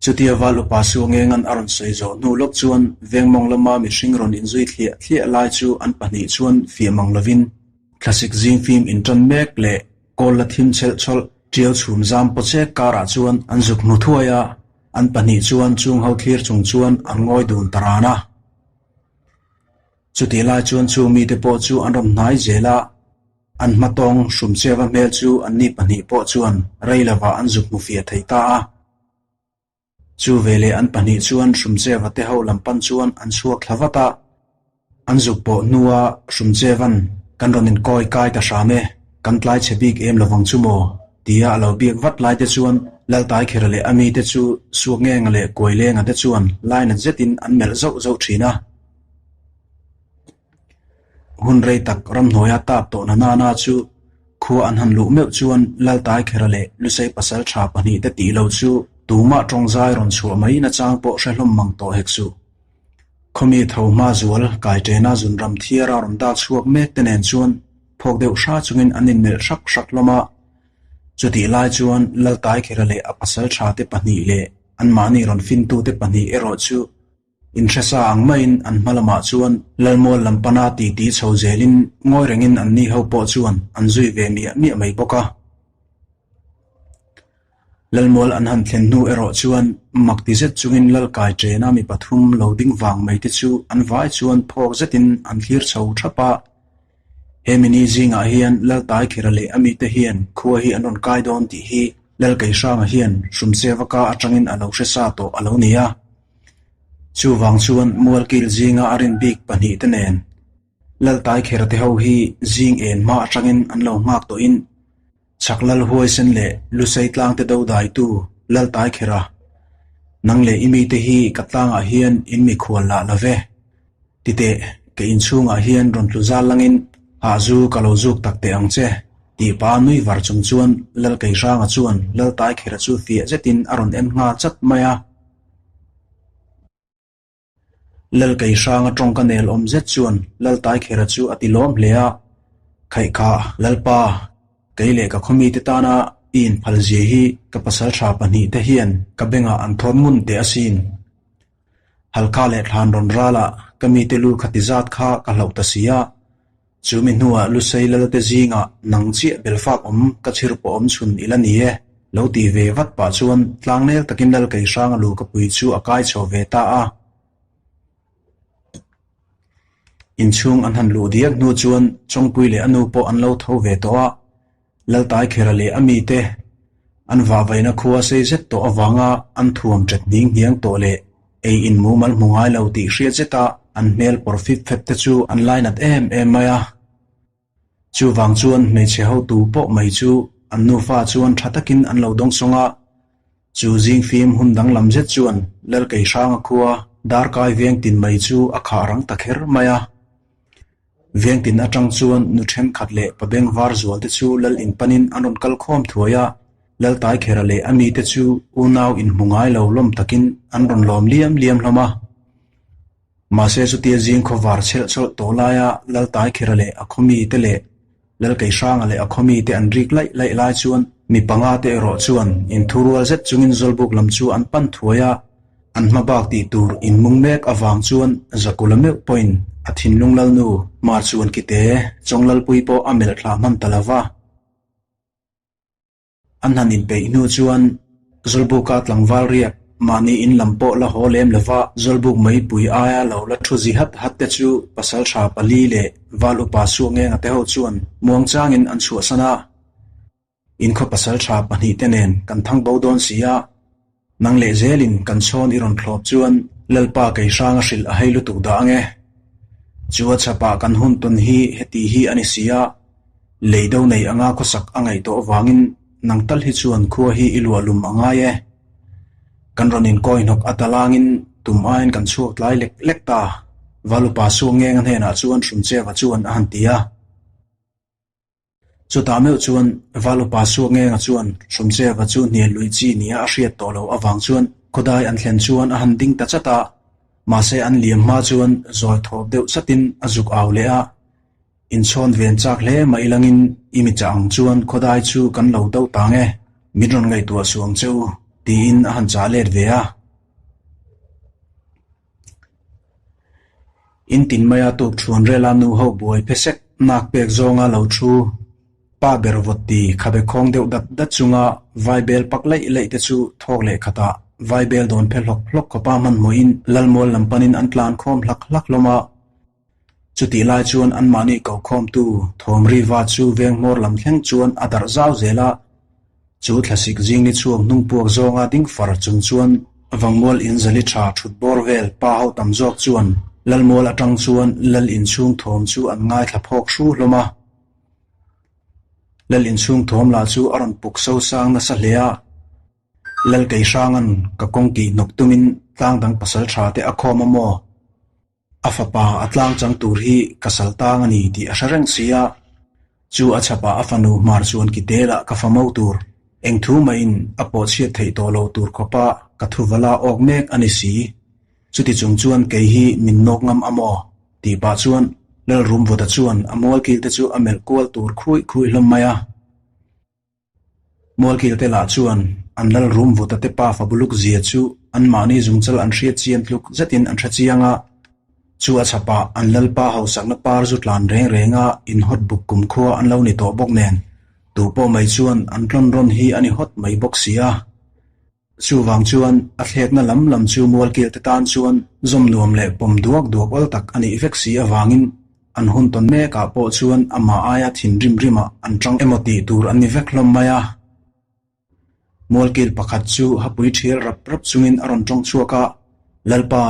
Chutia Val Upa Suangenga'n a rawn sawi zawh hnu lawk chuan vengmawng lama mihring rawn inzui thliah thliah lai chu an pahnih chuan fiah mang lovin thlasik zingfim inṭan mek leh kawl la thim chelh chawlh ṭiau chhum zam paw chek karah chuan an zuk hmu thuai a, an pahnih chuan chung ho thlir chung chuan an ngawi dun ta ran a. Chutih lai chuan chung mite pawh chu an rawn hnai zel a. An hmatawng Hrumcheva hmel chu anni pahnih pawh chuan rei lovah an zuk hmu fiah thei ta a. Chu veleh an pahnih chuan Hrumcheva te ho lam pan chuan an chhuak thla vat a. An zuk pawh hnua Hrumcheva'n kan rawn inkawi kai ta hram e, kan tlai chhe bik em lovang chu maw? tia a lo biak vat lai te chuan Laltaikhera leh a mite chu Suakngenga leh Kuailenga te chuan lainat zetin an melh zauh zauh thin a. Hun rei tak ramhnuaia tap tawh na nana chu khua an han luh meuh chuan Laltaikhera leh Lusei pasal tha pahnih te tih lo chu tumah tawngzai rawn chhuah mai nachang pawh hre hlawm mang tawh hek suh. Khawmi tho hma zual Kaitena zunram thiara rawn dak chhuak mek te nen chuan phawk deuh hra chungin an inmelh hrak hrak hlawm a. Chutih lai chuan Laltaikhera leh a pasal tha te pahnih leh anmahni rawn fintute pahnih erawh chu Inhresa ang maiin an hma lamah chuan Lalmual lam pana titi chho zelin ngawi rengin anni ho pawh chuan an zui ve miah miah mai bawk a. Lalmual an han thlen hnu erawh chuan mak ti zet chungin Lalkai ṭena mi pathum lo ding vang mai te chu an vai chuan phawk zetin an thlir chho ṭhap a. He mini zingah hian Laltaikhira leh a mite hian khua hi an rawn kai dawn tih hi Lalkeihranga hian Hrumsevaka aṭangin a lo hre sa tawh a lo ni a. Chuvang chuan Mualkil zinga a rin bik pahnih te nen Laltaikhera te ho hi zing en hma atangin an lo nghak tawhin Chhak Lal Huaisen leh Lusei tlang te do daitu Laltaikhera, nang leh i mite hi ka tlangah hian in mikhual lah lo ve. Titeh, ka inchhungah hian rawn tlu zal langin hahzu ka lo zuk tak teh ang che, tih pa nui var chung chuan Lalkeihranga chuan Laltaikhera chu fiah zetin a rawn en nghal chat mai a. Lalkeihranga tawngka nel awm zet chuan Laltaikhera chu a ti lawm hle a, Khaihkha, Lalpa, kei leh ka khawmite tana i inphal zia hi ka pasal tha pahnih te hian ka bengah an thawn ngun teh asin. Halkha leh thlan rawn ralah ka mite lu khati zat kha ka hlauh ta si a, Chu mi hnuah Lusei Lalte zingah nang chiah belfak awm ka chhir pawh awm chhun i la ni e, lo ti ve vat pah chuan tlangnel takin Lalkeihranga lu ka pui chu a kai chho ve ta a. Inchhung an han luh diak hnu chuan Chawngpui leh a nu pawh an lo tho ve tawh a, Laltaikhera leh a mite an vahvaina khua sei zet tawh avanga an thuam ṭet hning hniang tawh leh ei in mumal hmu ngai lo tih hriat zeta an hmel pawr fip fep te chu an lainat em em mai a. Chuvang chuan hmeichhe hotu pawh mai chu an nufa chuan ṭha takin an lo dawngsawng a. Chu zingfim hun danglam zet chuan Lalkeihranga khua darkai veng tin mai chu a khah rang ta kher mai a. Vengtin atang chuan nu thenkhat leh pa beng var zual te chu lal in panin an rawn kal khawm thuai a, Laltaikhera leh a mite chu unau inhmu ngai lo lawm takin an rawn lawm liam liam hlawm a. Mahse chutia zing khawvar chhelh chawlh tawh laia Laltaikhera leh a khaw mite leh Lalkeihranga leh a khaw mite an rik laih laih lai chuan mi panga te erawh chuan inthurual zet chungin Zawlbuk lam chu an pan thuai a, An hma bak tih tur inmung mek avang chuan Zakula meuh pawhin a thinlung lalnu hma chuan kite Chawnglalpui pawh a melh thlah hman ta lo va. An han inpeih hnu chuan Zawlbuka tlangval riak mahni in lam pawh la haw lem lo va, Zawlbuk meipui aia lo la thu zi hat hat te chu pasaltha pali leh Val upa Suangenga te ho chuan muangchangin an chhuahsan a. Inkhaw pasal tha pahnih te nen kan thang bo dawn si a, nang leh zelin kan chhawn i rawn thlawp chuan Lalpa kei hrang a hrilh a hei lutuk dah ange. Chu a chhapah kan hun tawn hi heti hi a ni si a, lei do nei anga khawsak a ngaih tawh avangin nang tal hi chuan khua hi i luah lum a ngai e. Kan rawn inkawi hnawk a talangin tum aiin kan chhuak tlai lek lek ta, Valupa Suangenga hnenah chuan Hrumcheva chuan a han ti a. Chutah meuh chuan Valupa Suakngenga chuan Hrumcheva chu hnial lui chi nia a hriat tawh loh avang chuan khawdai an thlen chuan a han ding ta chat a, mahse an liam hma chuan zawi thawp deuh chatin a zuk au leh a, Inchhawn ven chak hle mai langin i mi chah ang chuan khawdai chu kan lo do tang e, min rawn ngaihtuah suh ang che u. Tiin a han chah let ve a. In tin maia tuk thuan rela nu ho buai phe sek nak pek zawnga lo thu pa ber vawt ti khabe khawng deuh dat dat chunga vaibel pak laih laih te chu thawk leh khatah vaibel dawn phe hlawk hlawk khawpa hmanhmawhin Lalmual lam panin an tlan khawm hlak hlak hlawm a. Chutih lai chuan anmahni kokhawmtu thawm riva chu veng hmawr lam thleng chuan a darh zau zel a, chu thlasik zing ni chhuak hnung puak zawnga ding far chung chuan Vangmual in zali tha thut bawr vel pa ho tam zawk chuan Lalmual atang chuan Lal inchhung thawm chu an ngaithla phawk hru hlawm a. Lal inchhung thawm lah chu a rawn puk sosang nasa hle a. Lal Keihranga'n ka kawng kih hnawk tumin tlang dang pasal tha te a khawm a maw? A fapa a tlang chang tur hi ka sal tang a ni tih a hre reng si a, chu a chhapah a fanu hmar chuan ki telah ka fa mo tur, eng thu mahin a pawh chhiat theih tawh lo tur khawpa ka thu vala awk mek a ni si. Chuti chung chuan kei hi min nawk ngam a maw? tih pah chuan Lalrumvuta chuan a mualkil te chu a melh kual tur khuih khuih hlawm mai a. Mualkil te lah chuan an lal rum vuta te pafa buluk zia chu anmahni zungchal an hriat chian tluk zetin an hre chiang a, chu a chhapah an lalpa hausakna par zu tlan reng renga inhawt buk kumkhua an lo ni tawh bawk nen tupawh mai chuan an tlawn rawn hi a ni hawt mai bawk si a. Chuvang chuan a thlekna lam lam chu mualkil te tan chuan zawm nuam leh pawm duak duak awl tak a nih vek si avangin an hun tawn mekah pawh chuan amah aia thinrim rimah an tang emaw tih tur an ni vek hlawm mai a. Mualkil pakhat chu hapui thial rap rap chungin a rawn tawng chhuak a, Lalpa,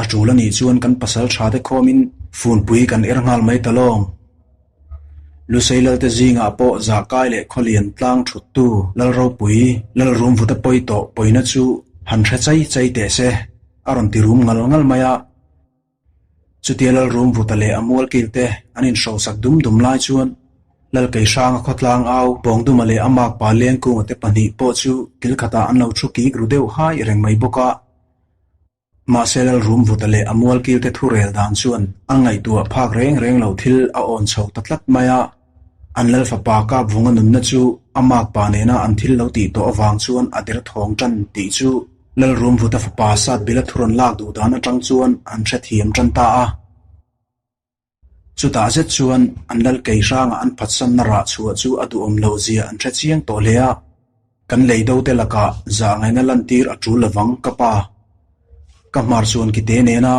a tul a nih chuan kan pasal tha te khawmin funpui kan er nghal mai ta lawng. Lusei Lalte zingah pawh Zahkai leh Khawlian tlang thuttu Lalropui, Lalrumvuta pawi tawh pawina chu han hre chai chai teh se, a rawn ti rum ngal ngal mai a. Chutia Lalrumvuta leh a mualkilte an inhrosak dum dum lai chuan Lalkeihranga khawtlang au Pawngduma leh a makpa Lengkunga te pahnih pawh chu kil khatah an lo thu kik ru deuh hai reng mai bawk a. Mahse Lalrumvuta leh a mualkilte thu rel dan chuan a ngaihtuah phak reng reng lo thil a awn chho ta tlat mai a. An Lal fapa Kapvunga nunna chu a makpa nena an thil lo tih tawh avang chuan a der thawng tan tih chu Lalrumvuta fapa Satbila thu rawn lak duh dan atang chuan an hrethiam tan ta a. Chutah zet chuan an lal kei hrangah an phatsanna rah chhuah chu a duhawm lo zia an hre chiang tawh hle a, kan lei do te lakah zah ngaihna lantir a tul lovang ka pa. Ka hmar chuan kite nena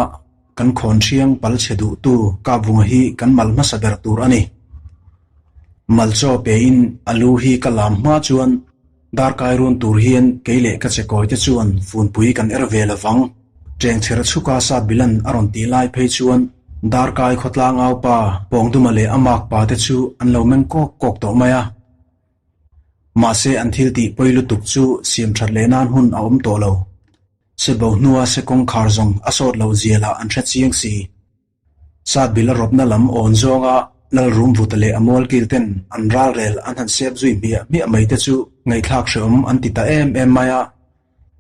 kan khawn thiang pal chhe duhtu Kapvunga hi kan mal hmasa ber tur a ni. Mal chaw pein a lu hi ka lam hma chuan Darkai run tur hian kei leh ka chekawi te chuan funpui kan er ve lovang. Chengchher chhuka sat bilan a rawn tih lai phei chuan Darkai khawtlang aupa Pawngduma leh a makpa te chu an lo meng kawk kawk tawh mai a. Mahse an thil tih pawi lutuk chu siam that leh nan hun a awm tawh lo. Sebo hnua se kawngkhar zawng a sawt loh zia lah an hre chiang si. Sat bil a rawpna lam awn zawnga Lalrumvuta leh a mualkil ten an ralrel an han sep zui hmiah hmiah mai te chu ngaihthlak hreawm an ti ta em em mai a.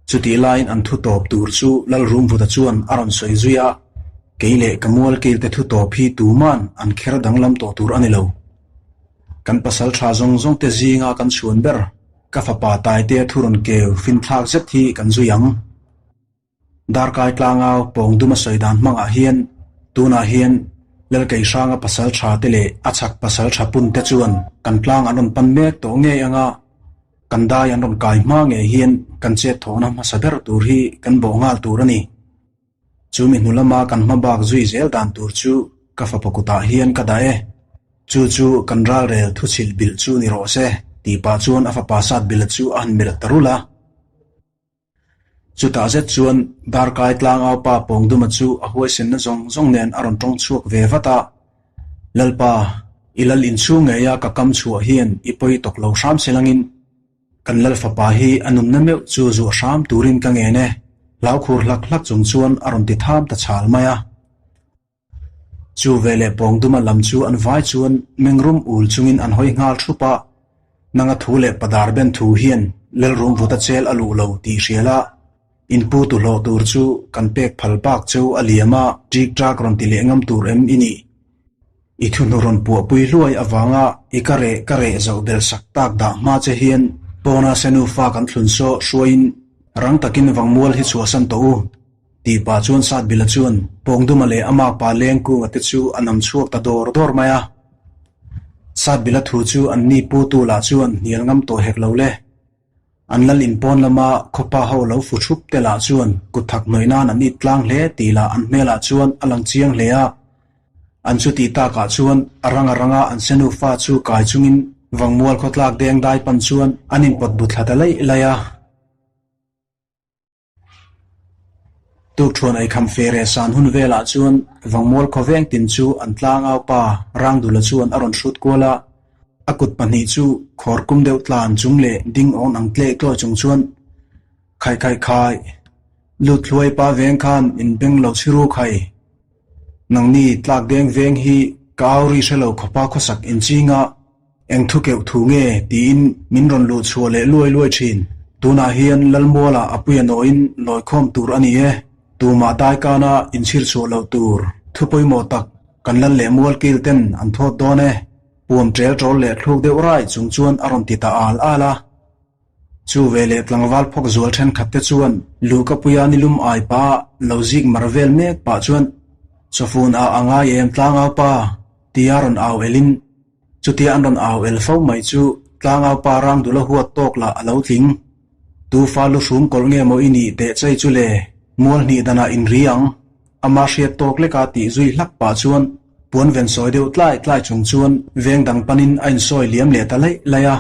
Chutih laiin an thu tawp tur chu Lalrumvuta chuan a rawn sawi zui a, Kei leh ka mualkil te thu tawp hi tuman an kher danglam tawh tur a ni lo. Kan pasal tha zawng zawng te zinga kan chhuan ber, ka fapa Taitea thu rawn keu finthlak zet hi kan zui ang. Darkai tlangau Pawngduma sawi dan hmangah hian tunah hian Lalkeihranga pasal tha te leh a chhak pasal tha pun te chuan kan tlang an rawn pan mek tawh ngei anga kan dai an rawn kai hma ngei hian kan chet thawhna hmasa ber tur hi kan bawh nghal tur a ni. Chu mi hnu lama kan hma bak zui zel dan tur chu ka fapa kutah hian ka dah e. Chu chu kan ralrel thuchhilh bilh chu ni rawh se tih pah chuan a fapa sat bilh chu a han melh ta rulh a. Chutah zet chuan Darkai tlangaupa Pawngduma chu a huaisenna zawng zawng nen a rawn tawng chhuak ve vat a, Lalpa, i lal inchhung ngeia ka kam chhuah hian i pawi tawk lo hram se langin kan lal fapa hi a nunna meuh chu zuah hram turin ka ngen e, hlaukhur hlak hlak chung chuan a rawn ti tham ta chhal mai a. Chu veleh Pawngduma lam chu an vai chuan mengrum ul chungin an hawi nghal thup a, nanga thu leh padar ben thu hian Lalrum vuta chel a luh lo tih hrial a, in pu tu hlawh tur chu kan pek phal bak cheu a liam a, ṭik ṭak rawn ti leh ngam tur em i nih? I thuhnu rawn puahpui hluai avanga i ka reh ka reh zoh belh sak tak dah hma che hian pawna se nufa kan thlun saw hruaiin. Rang takin Vangmual hi chhuahsan tawh u, tih pah chuan Satbila chuan Pawngduma leh a makpa Lengkunga te chu a nam chhuak ta dawr dawr mai a. Satbila thu chu an ni putu lah chuan hnial ngam tawh hek lo le. An lal inpawn lama khawpa ho lo fu thup te lah chuan kut thak hnawih nan an it tlang hle tih lah an hmelah chuan a lang chiang hle a. An chutih takah chuan a rang a ranga an se nufa chu kai chungin Vangmual khawtlak deng dai pan chuan an inpawt bu thla ta laih laih a. Tukṭhuan eikham fe reh san hun velah chuan Vangmual khawveng tin chu an tlangau pa Rangdula chuan a rawn hrut kual a. A kut pahnih chu khawr kum deuh tlan chung leh ding awn ang tleh tlawi chung chuan Khai khai khai, lut thluai pa veng khan in beng lo chhiru khai. Nangni tlak deng veng hi ka au ri hre lo khawpa khawsak inching a, eng thu keuh thu nge tiin min rawn luh chhuah leh luai luai thin. Tunah hian Lalmuala a puia nawiin lawikhawm tur a ni e. Tumah daikana inchhir chhuah loh tur thu pawimawh tak kan lal leh mualkil ten an thawt dawn e. Puam ṭel ṭawl leh thluk deuh rai chung chuan a rawn ti ta al al a. Chu veleh tlangval phawk zual thenkhat te chuan Luhkapuia nilum ai pa lo zik mar vel mek pah chuan Chawfun ah a ngai em tlangau pa? tia rawn au elin chutia an rawn au el fo mai chu tlangau pa rang dula huat tawk lah a lo tling. Tu fa lu hrum kawlh nge maw i nih teh chei chu le, mual hnih danah in ri ang. Ama hriat tawk leka tih zui hlak pah chuan puan ven sawi deuh tlai tlai chung chuan veng dang panin a insawi liam leh ta laih laih a.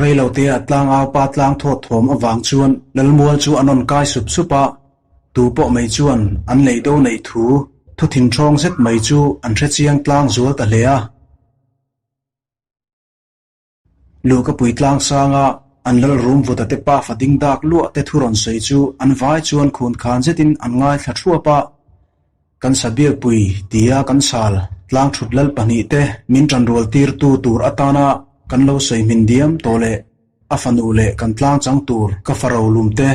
Reilotea tlangau pa tlang thawt thawm avang chuan Lalmual chu an rawn kai sup sup a, tu pawh mai chuan an lei do neih thu thu thinthawng zet mai chu an hre chiang tlang zual ta hle a. Luhkapui tlang sanga an lal rum vuta te pafa ding dak luah te thu rawn sawi chu an vai chuan khun khan zetin an ngaithla thuap a. Kan sabiakpui tia kan sal tlang thut lal pahnihte min tanrual tirtu tur atana kan lo sawi hmin diam tawh leh a fanu leh kan tlang chang tur ka faro lumte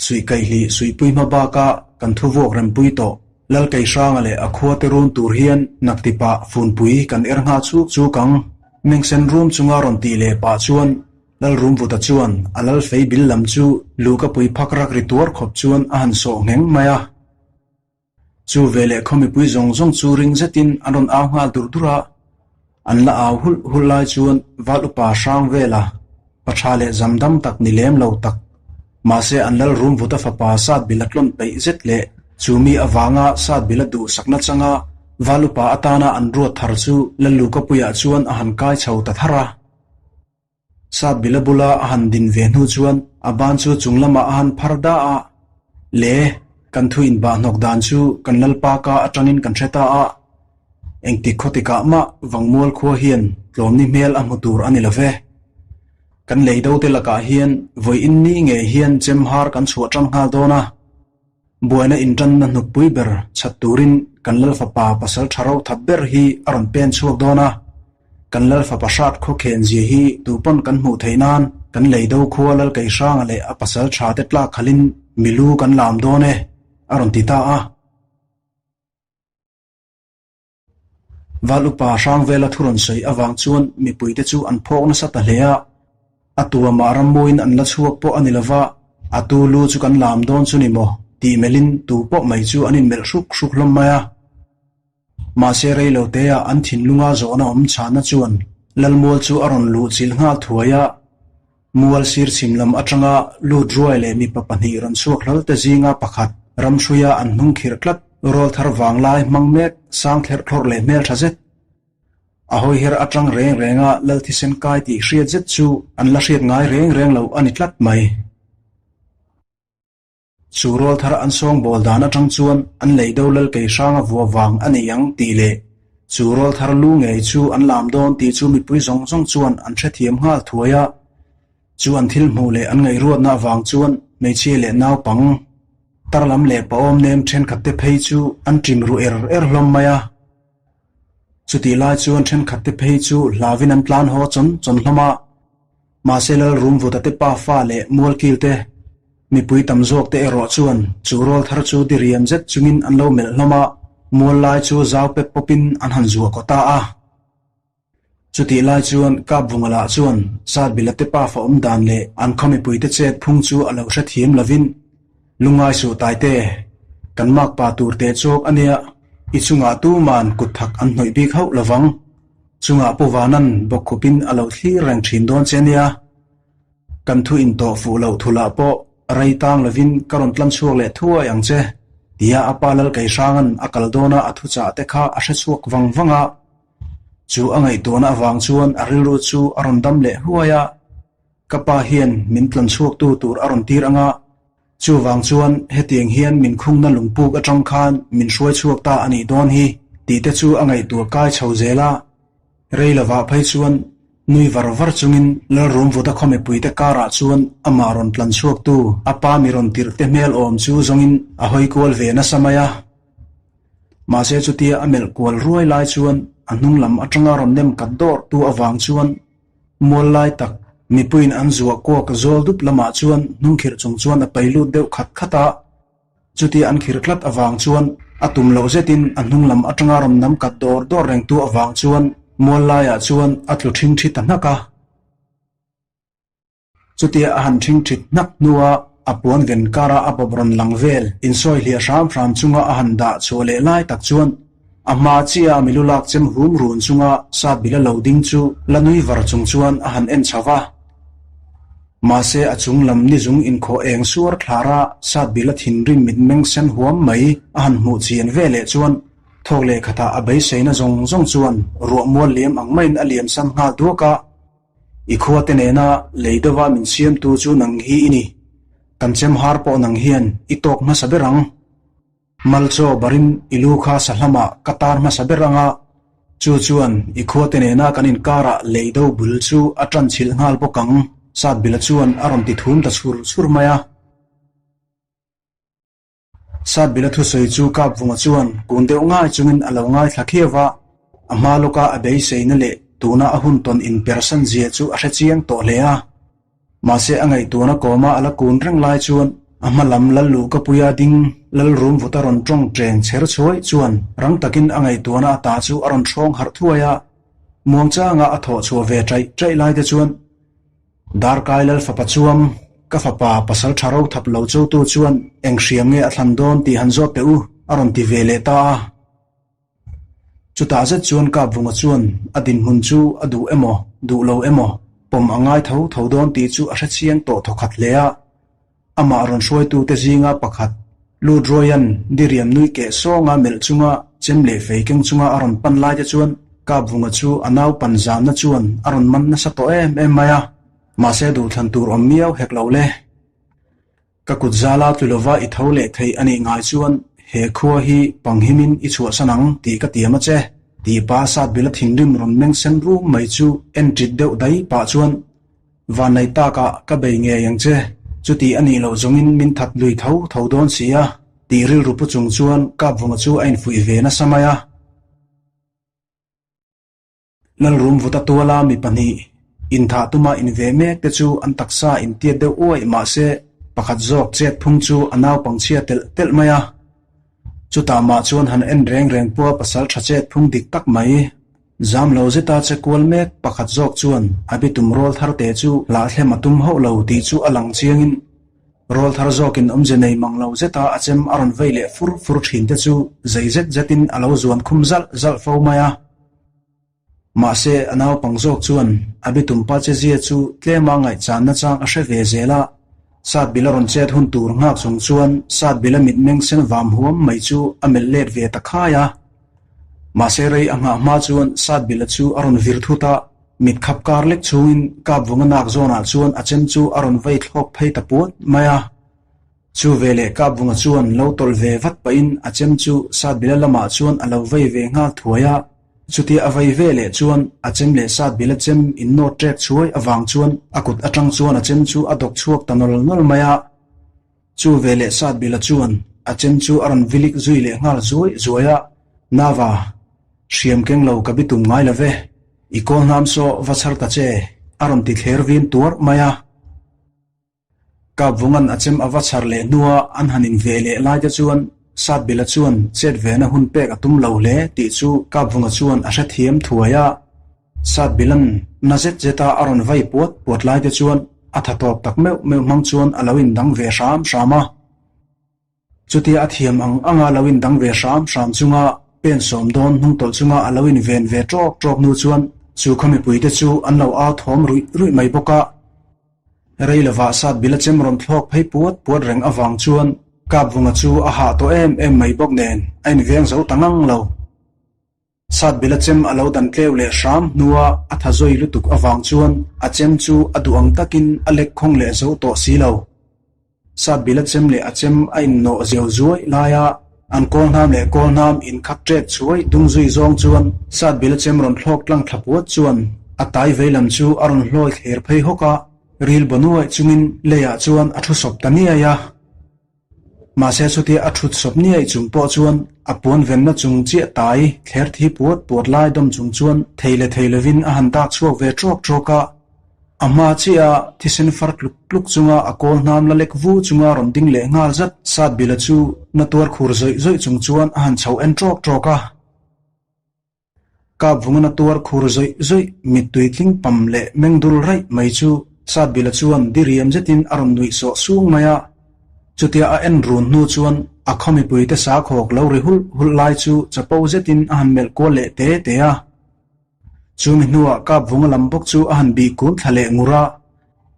suih kaihlih suihpui hma baka kan thu vuak rempui tawh Lal Keihranga leh a khua te run tur hian naktipah funpui kan er nghal chuk chuk ang. Mengsen rum chunga rawn tih leh pah chuan Lal Rumvuta chuan a lal fei bil lam chu luhkapui phak rak ri tuar khawp chuan a han sawh ngheng mai a. Chu veleh khaw mipui zawng zawng chu ring zetin an rawn au nghal dur dur a, an la au hulh hulh lai chuan val upa hrang vela pa tha leh zam dam tak ni lem lo tak mahse an lal rum vuta fapa sat bila tlawn peih zet leh chu mi avanga sat bila duhsakna changa val upa atana an ruat thar chu Lallukapuiah chuan a han kai chho ta thar a. Sat bila bula a han din ve hnu chuan a ban chu chung lamah a han phar da a, Le, kan thu inbah hnawk dan chu kan Lalpa ka atangin kan hre ta a, engtik khaw tikah mah Vangmual khua hian tlawmni hmel a hmu tur a ni lo ve. Kan lei do te lakah hian vawi inni ngei hian chem har kan chhuah tan nghal dawn a. Buaina intanna hnukpui ber chhat turin kan Lalfapa pasal tha ro that ber hi a rawn pen chhuak dawn a, kan Lalfapa hrat khawkhen zia hi tupawn kan hmuh theih nan kan lei do khua Lalkeihranga leh a pasal tha te tlak khalhin milu kan lam dawn e, a rawn ti ta a. Val upa Hrangvela thu rawn sawi avang chuan mipuite chu an phawk nasa ta hle a, a tuamah rammuin an la chhuak pawh a ni lova, a tu lu chu kan lam dawn chu ni maw tih melhin tu pawh mai chu an inmelh hruk hruk hlawm mai a. Mahse reilotea an thinlunga zawhna awm chhahna chuan Lalmual chu a rawn luh chilh nghal thuai a, Mual sir chhim lam atanga lut ruai leh mipa pahnih rawn chhuak hlawl te zinga pakhat ramhruia an hnung khirh tlat rawl thar vanglai hmang mek sang thlerh thlawrh leh hmeltha zet. A hawiher atang reng renga lal thisen kai tih hriat zet chu an la hriat ngai reng reng lo a ni tlat mai. Chu rawl thar an sawngbawl dan atang chuan an lei do lal kei hranga vua vang a nei ang tih leh chu rawl thar lu ngei chu an lam dawn tih chu mipui zawng zawng chuan an hrethiam nghal thuai a. Chu an thil hmuh leh an ngaihruatna avang chuan hmeichhia leh naupang tar lam leh paawm nem thenkhat te phei chu an ṭim ru er er hlawm mai a. Chutih lai chuan thenkhat te phei chu hlauin an tlan haw chawn chawn hlawm a. Mahse lal Rumvuta te pa fa leh Mualkil te mipui tam zawk te erawh chuan chu rawl thar chu diriam zet chungin an lo melh hlawm a, mual lai chu zau pep pawpin an han zuah kaw ta a. Chutih lai chuan Kapvunga lah chuan Satbila te pafa awm dan leh an khaw mipuite chet phung chu a lo hrethiam lovin, Lungngai suh Taite, kan makpa tur teh chawk a nia, i chungah tuman kut thak an hnawih bik hauh lovang. Chungah Pu Vanan bawkkhupin a lo thlir reng thin dawn che nia. Kan thu intawh fuh loh thulah pawh rei tang lovin ka rawn tlan chhuak leh thuai ang che, tia a pa Lal Keihranga'n a kal dawna a thuchah te kha a hre chhuak vang vang a. Chu a ngaihtuahna avang chuan a rilru chu a rawn dam leh huai a, Ka pa hian min tlan chhuaktu tur a rawn tir ang a, chuvang chuan hetiang hian min khungna lungpuk atang khan min hruai chhuak ta a nih dawn hi tih te chu a ngaihtuah kai chho zel a. Rei lovah phei chuan nui var var chungin Lalrumvuta khaw mipuite karah chuan amah rawn tlan chhuaktu a pa mi rawn tirh te hmel awm chu zawngin a hawi kual ve nasa mai a. Mahse chutia a melh kual ruai lai chuan a hnung lam atanga rawn nem kat dawrh tu avang chuan mual lai tak mipuiin an zuah kuak zawl dup lamah chuan hnungkhirh chung chuan a pai lut deuh khat khat a. Chutia an khir tlat avang chuan a tum loh zetin a hnung lam atanga rawn nam kat dawr dawr rengtu avang chuan mual laiah chuan a tlu ṭhing ṭhi ta hnak a. Chutia a han ṭhing ṭhit hnak hnua a puan ven kara a bawp rawn lang vel insawi hliah hram hram chunga a han dah chhuah leh lai tak chuan a hma chiah a milu lak chem hum run chunga sat bila lo ding chu la nui var chung chuan a han en chho va. Mahse a chung lam ni zung inkhawh eng suar thlara sat bila thinrim mitmeng sen huam mai a han hmuh chian ve leh chuan thawk leh khatah a beiseina zawng zawng chuan ruah mual liam ang maiin a liam san nghal duak a. I khuate nena lei deuha min siamtu chu nang hi i ni. Kan chem har pawh nang hian i tawk hmasa ber ang. Malchaw barin i lu kha sahlamah ka tar hmasa ber ang a, chu chuan i khuate nena kan inkarah lei do bul chu a tan chhilh nghal bawk ang, Satbila chuan a rawn ti thum ta chhur chhur mai a. Satbila thusawi chu Kapvunga chuan kun deuh ngai chungin a lo ngaithla khiau va, a hma lawka a beiseina leh tuna a hun tawn inpersan zia chu a hre chiang tawh hle a. Mahse a ngaihtuahna kawma a la kun reng lai chuan a hma lam lal luhkapuia ding lal rum vuta rawn tawng teng chher chhuai chuan rang takin a ngaihtuahna ata chu a rawn hrawng harh thuai a, muangchanga a thawh chhuah ve chaih chaih lai te chuan Darkai lal fapa chuam ka fapa pasal tha ro thap lo chotu chuan eng hriam nge a thlan dawn tih han zawt teh u a rawn ti ve leh ta a. Chutah zet chuan Kapvunga chuan a dinhmun chu a duh emaw, duh lo emaw, pawm a ngai tho tho dawn tih chu a hre chiang tawh thawkhat hle a. Amah rawn hruaitute zinga pakhat, Lutruaia'n diriam nui keh sawnga melh chunga chem leh fei keng chunga a rawn pan laite chuan Kapvunga chu a naupan zamna chuan a rawn man nasa tawh em em mai a. Mahse duhthlan tur awm miau hek lo le. Ka kut zala tlu lova i tho leh theih a nih ngai chuan he khua hi panghimin i chhuahsan ang tih ka tiam a che, tih pa Satbila thinrim rawn meng sen rum mai chu en ṭit deuh dai pah chuan Vannei takah ka bei ngei ang che, chuti a nih loh zawngin min that lui tho tho dawn si a, tih rilru pu chung chuan Kapvunga chu a infuih ve nasa mai a. Lalrum vuta tuala mi pahnih inthah tuma inve mek te chu an taksa intiat deuh uaih mahse pakhat zawk chet phung chu a naupang chhia telh telh mai a. Chutah mah chuan han en reng reng pawha pasal tha chet phung dik tak mai zam lo zeta che kual mek pakhat zawk chuan a bitum rawl thar te chu hlahthlem a tum hauh lo tih chu a lang chiangin rawl thar zawkin awmze nei mang lo zeta a chem a rawn vei leh fur fur thin te chu zei zet zetin a lo zuan khum zalh zalh fo mai a. Mahse, a naupang zawk chuan a bitumpa chezia chu tlema ngaihchanna chang a hre ve zel a, Satbil a rawn chet hun tur nghak chung chuan Satbil a mitmeng sen vam huam mai chu a melh let ve ta khai a. Mahse, rei a nghah hma chuan Satbil-a chu a rawn vir thut a, mit khap kar lek chungin Kapvunga nak zawnah chuan a chem chu a rawn vei thlawk phei ta puat mai a. Chu veleh Kapvunga chuan lo tawlh ve vat pahin a chem chu Satbila lamah chuan a lo vei ve nghal thuai a. Chutia a vei ve leh chuan a chem leh Satbila chem innawt ṭek chhuai avang chuan a kut aṭang chuan a chem chu a dawk chhuak ta nawl nawl mai a. Chu veleh Satbila chuan a chem chu a rawn vilik zui leh nghal zuai zuai a, Nava, hriam keng lo ka bitum ngai lo ve, i kawl hnam saw va chhar ta che, a rawn ti thler vin tuar mai a. Kapvunga'n a chem a va chhar leh hnua an han inveh leh lai te chuan Satbila chuan chet vena hun pek a tum lo hle tih chu Kapvunga chuan a hrethiam thuai a. Sat bilan na zet zeta a rawn vai puat puat lai te chuan a tha tawp tak meuh meuh hmang chuan a lo indang ve hram hram a. Chutia a thiam ang anga lo indang ve hram hram chunga pen sawm dawn hnung tawlh chunga a lo inven ve tawk tawk hnu chuan chu khaw mipuite chu an lo au thawm ruih ruih mai bawk a. Rei lovah sat bila chem rawn thlawk phei puat puat reng avang chuan Kapvunga chu a hah tawh em em mai bawk nen a inveng zo ta ngang lo. Sat bila chem a lo dan tleu leh hram hnua a tha zawi lutuk avang chuan a chem chu a duh ang takin a lek khawng leh zo tawh si lo. Sat bila chem leh a chem a innawh zeu zuai laia an kawl hnam leh kawl hnam inkhak ṭek chhuai dung zui zawng chuan sat bila chem rawn thlawk tlang thla puat chuan a tai vei lam chu a rawn hlawi thler phei hawk a, ril baw nuaih chungin leiah chuan a thu sawp ta niai a. Mahse chutia a thut sawp niaih chung pawh chuan a puan venna chung chiah tai thler thi puat puat lai dawm chung chuan thei leh thei lovin a han dak chhuak ve ṭawk ṭawk a. A hma chiah a thisen far tluk tluk chunga a kawl hnam la lek vu chunga rawn ding leh nghal zat sat bila chu na tuar khur zawih zawih chung chuan a han chho en ṭawk ṭawk a. Kap vunga na tuar khur zawih zawih mittui tling pam leh meng dul raih mai chu sat bila chuan diriam zetin a rawn nuih sawh sung mai a. Chutia a en run hnu chuan a khaw mipuite sakhawk lo ri hulh hulh lai chu chapo zetin a han melh kual leh te te a. Chumi hnuah kap vunga lam bawk chu a han bih kun thla leh ngur a,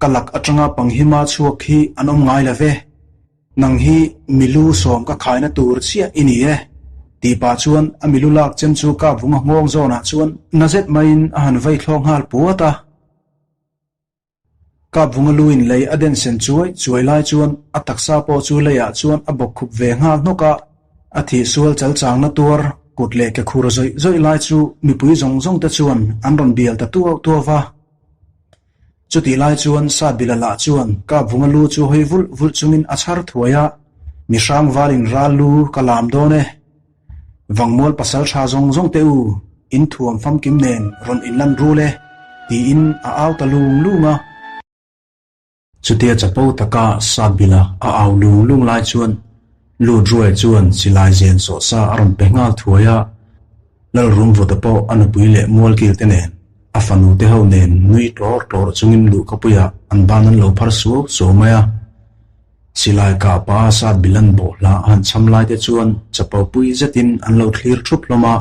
ka lak atanga panghima chhuak hi an awm ngai lo ve. Nang hi milu sawm ka khaina tur chiah i ni e, tih pah chuan a milu lak chem chu kap vunga nghawng zawnah chuan na zet maiin a han vei thlawk nghal puat a. Kap vunga lu in lei a den sen chuai chuai lai chuan a taksa pawh chu leiah chuan a bawk khup ve nghal hnawk a, a thih sual chal changna tuar kut leh ke khur zawih zawih lai chu mipui zawng zawng te chuan an rawn bial ta tuau tuau va. Chutih lai chuan Satbila lah chuan Kap vunga lu chu hawi vulh vulh chungin a chhar thuai a, Mi hrang valin ral lu ka lam dawn e. Vangmual pasal tha zawng zawng te u, in thuam famkim nen rawn inlan rul e, tiin a au ta lung lung a. Chutia chapo taka Satbila a au lung lung lai chuan Lut Ruai chuan silai zen sawh sa a rawn pe nghal thuai a, Lalrumvuta pawh a nupui leh mualkil te nen, a fanu te ho nen nui tlawr tlawr chungin luhkapuiah an ban an lo phar suau suau mai a. Silai kah pa sat bilan bawhhla a han cham lai te chuan chapo pui zetin an lo thlir thup hlawm a.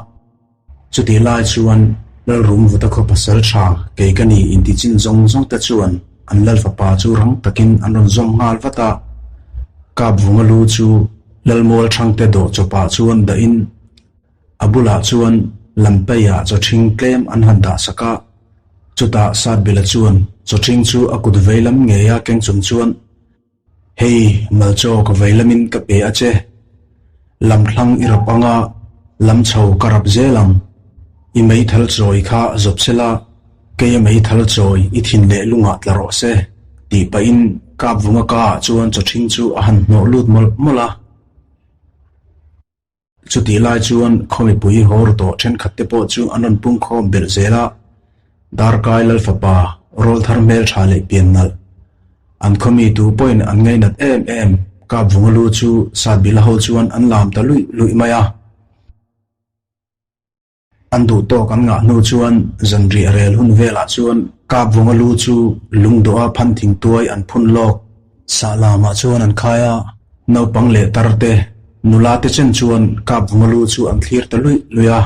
Chutih lai chuan Lalrumvuta khaw pasal tha kei ka ni inti chin zawng zawng te chuan an Lal fapa chu rang takin an rawn zawm nghal vat a. Kapvunga lu chu Lalmual Thangte dawh chawpah chuan dahin A bulah chuan Lampeiah chawṭhing tlem an han dah sak a, chutah Satbila chuan chawṭhing chu a kut veilam ngeia keng chung chuan, Hei, Malchaw ka veilamin ka pe a che. Lam thlang i rap anga lam chho ka rap zel ang. I meithal chawi kha zawp sela, keia meithal chawi i thin leh lungah tla rawh se, tih pahin Kapvunga kaah chuan chawṭhing chu a han hnawh lut mawlh mawlh a. Chutih lai chuan khaw mipui haw ru tawh thenkhat te pawh chu an rawn pungkhawm belh zel a, Darkai Lalfapa rawlthar hmeltha leh pian nalh. An khaw mi tu pawhin an ngainat em em Kapvunga lu chu Satbila ho chuan an lam ta luih luih mai a. An duh tawk an ngah hnu chuan zanriah rel hun velah chuan Kapvunga lu chu lungdawha phan thing tuai an phun lawk. Sahlamah chuan an khai a, naupang leh tar te, nula te chen chuan Kapvunga lu chu an thlir ta luih luih a.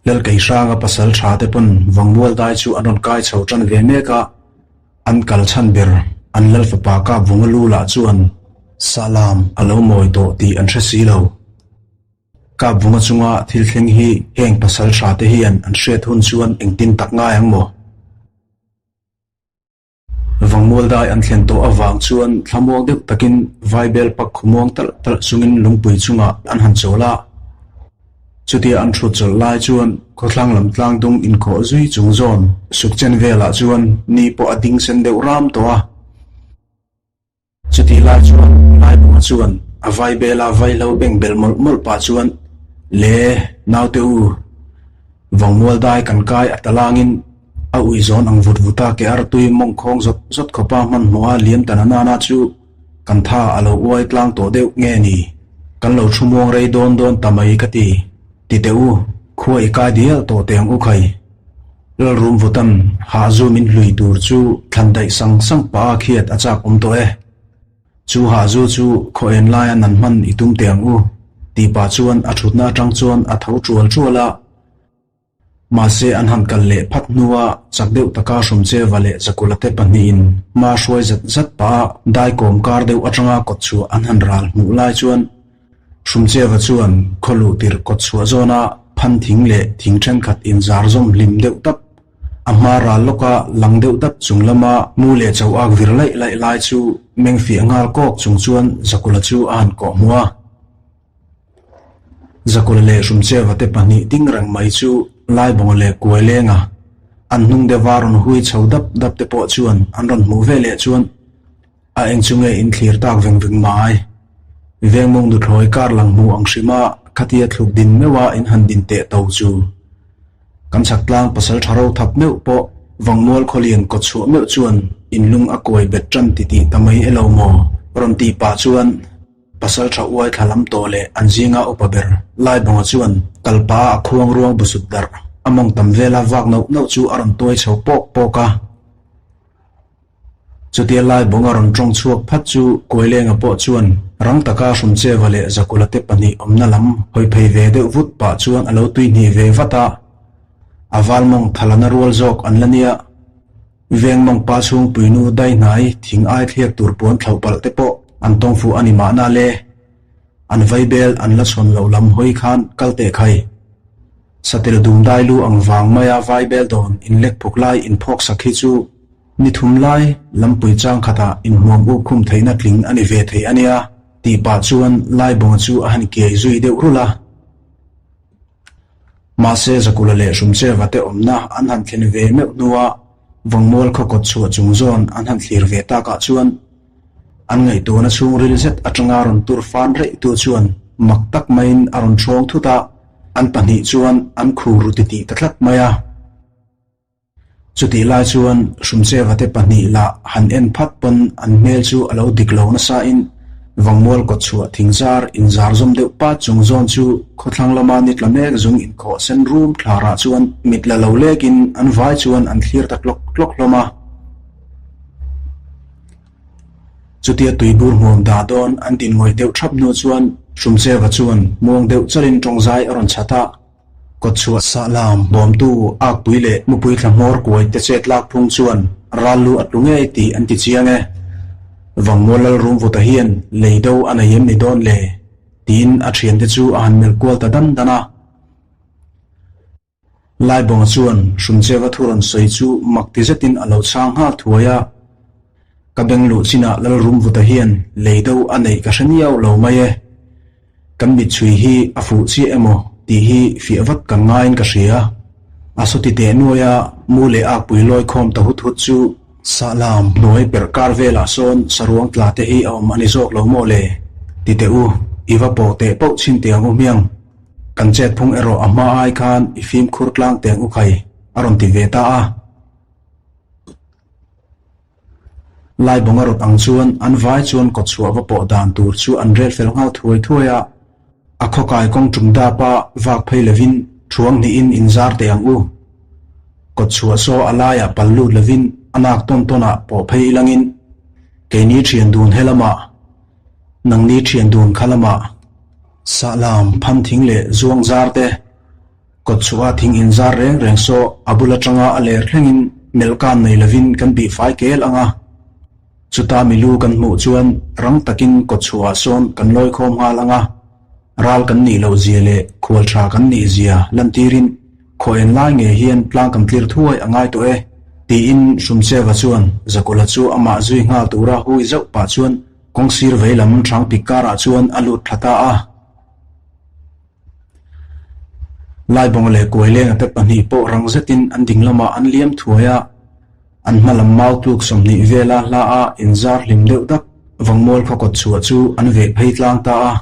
Lalkeihranga pasal tha te pawn Vangmual dai chu an rawn kai chho tan ve mek a, an kal chhan ber an Lalfapa Kapvunga lu lah chuan Sahlam a lo mawi tawh tih an hre si lo. Kapvunga chunga thil thleng hi heng pasal tha te hian an hriat hun chuan engtin tak ngai ang maw? Vangmual dai an thlen tawh avang chuan thlamuang deuh takin Vaibel pak khawmuang talh talh chungin lungpui chungah an han chawl a. Chutia an thut chawlh lai chuan khawthlang lam tlang dung inkhawh zui chung zawn sukchen velah chuan ni pawh a ding sen deuh ram tawh a. Chutih lai chuan Laibunga chuan a Vaibela vaihlo beng belh mawlh mawlh pah chuan, Le, naute u, Vangmual dai kan kai a talangin a ui zawn ang vut vuta ke artui mawng khawng zawt zawt khawpa hmanhmawha liam ta na nana chu kan tha a lo uai tlang tawh deuh nge ni? Kan lo thu muang rei dawn dawn ta mai ka ti. Ti teh u, Khua i kai dial tawh teh ang u khai. Lalrum Vutan hahzu min hlui tur chu thlan daih sang sang pah a khiat a chak awm tawh e. Chu hahzu chu khaw en laia nan hman i tum teh ang u, tih pah chuan a thutna atang chuan a tho tual tual a. Mahse an han kal leh phat hnua chak deuh taka Hrumcheva leh Zakula te pahnihin hma hruai zat zat pah a daikawm kar deuh atanga kawtchhuah an han ral hmuh lai chuan Hrumcheva chuan khaw luh tirh kawtchhuah zawna phan thing leh thing thenkhat inzar zawm hlim deuh tap a hma ral lawka lang deuh dap chung lama mu leh cho ak vir laih laih lai chu meng fiah nghal kawk chung chuan Zakula chu a han kawh hmu a. Zakula leh Hrumcheva te pahnih ding reng mai chu Laibawnga leh Kuailenga an hnung deuha rawn hui chho dap dap te pawh chuan an rawn hmuh ve leh chuan a eng chu nge in thlir tak veng veng mai. Vengmawng nuthlawi kar lang hmuh ang hrima khatia thluk din meuha in han din teh to chu. Kan chhak tlang pasal tha ro thap meuh pawh Vangmual khawlian kawtchhuah meuh chuan in lung a kuai bet tan titih ta mai elo maw? Rawn tih pah chuan Pasal tha uai thla lam tawh leh an zinga upa ber Laibawnga chuan kalpa a khuang ruang busut darh a mawng tam vela vak nauh nauh chu a rawn tuai chho pawk pawk a. Chutia Laibawnga rawn tawng chhuak phat chu Kuailenga pawh chuan rang taka Hrumcheva leh Zakula te pahnih awmna lam hawi phei ve deuh vut pah chuan a lo tuihnih ve vat a. A val mawng thalana rual zawk an la nia. Veng mawngpa chhungpuinu daihnai thing ai thliak tur puan thlauh palh te pawh an tawng fuh a ni mahna le. An vaibel an la chhawn loh lam hawi khan kal teh khai. Satel dum dai lu ang vang maia vaibel dawn inlek phuk lai inphawk sak hi chu ni thum lai lampui chang khatah inhmuam up khum theihna tling a ni ve thei a nia tih pah chuan Laibawnga chu a han kiai zui deuh rulh a. Mahse Zakula leh Hrumcheva te awmna an han thlen ve meuh hnua Vangmual khaw kawt chhuah chung zawn an han thlir ve takah chuan an ngaihtuahna chhungril zet atanga rawn tur fan reih tu chuan mak tak maiin a rawn ṭhawng thut a, an pahnih chuan an khur ru titih ta tlat mai a. Chutih lai chuan Hrumcheva te pahnih lah han en phat pawn an hmel chu a lo dik lo nasain Vangmual kawtchhuah thingzar inzar zawm deuh pat chung zawn chu khawthlang lama ni tla mek zung inkhawh sen rum thlarah chuan mit la lo lekin an vai chuan an thlir ta tlawk tlawk hlawm a. Chutia tuibur hmuam dah dawn an din ngawih deuh thap hnu chuan Hrumcheva chuan muang deuh chalin tawngzai a rawn chhat a. Kawtchhuah sahlam bawmtu akpui leh mupui thla hmawr kuai te chet lak phung chuan ral lu a tlu ngei tih an ti chiang e. Vangmual Lalrumvuta hian lei do a nei em ni dawn le? tiin a thiante chu a han melh kual ta dan dan a. Laibawnga chuan Hrumcheva thu rawn sawi chu mak ti zetin a lo chhang nghal thuai a. Ka beng luh chinah Lalrumvuta hian lei do a neih ka hre niau lo mai e. Kan mitchhui hi a fuh chiah emaw tih hi fiah vat kan ngaiin ka hria. A sawti teh nuaia mu leh akpui lawi khawm ta hut hut chu sahlam hnuai perh kar velah sawn saruang tla te hi a awm a ni zawk lo maw le? Ti teh u, i va pawh teh pauh chhin teh ang u hmiang. Kan chet phung erawh a hma ai khan i fimkhur tlang teh ang u khai, a rawn ti ve ta a. Laibawnga rawt ang chuan an vai chuan kawtchhuah va pawh dan tur chu an rel fel nghal thuai thuai a, a khawkai kawng tum dapa vak phei lovin thuang hnihin inzar teh ang u. Kawtchhuah saw a laiah pal lut lovin a nak tawn tawnah pawh phei ilangin keini thian dun he lamah, nangni thian dun kha lamah sahlam phan thing leh zuang zar te, Kawtchhuah thing inzar reng reng saw a bul atanga a ler thlengin melhkan nei lovin kan bih fai kel ang a. Chuta milu kan hmuh chuan rang takin kawtchhuahah sawn kan lawi khawm nghal ang a. Ral kan nih loh zia leh khual tha kan nih zia lantirin khaw en lai ngei hian tlang kan tlir thuai a ngai tawh e, tiin Hrumcheva chuan Zakula chu amah zui nghal tura hui zauh pah chuan kawngsir veilam hrangpik karah chuan a lut thla ta a. Laibawnga leh Kuailenga te pahnih pawh rang zetin an ding lamah an liam thuai a, an hma lam mau tluk 20 vela hla a inzar hlim deuh tak Vangmual khaw kawt chhuah chu an veh phei tlang ta a.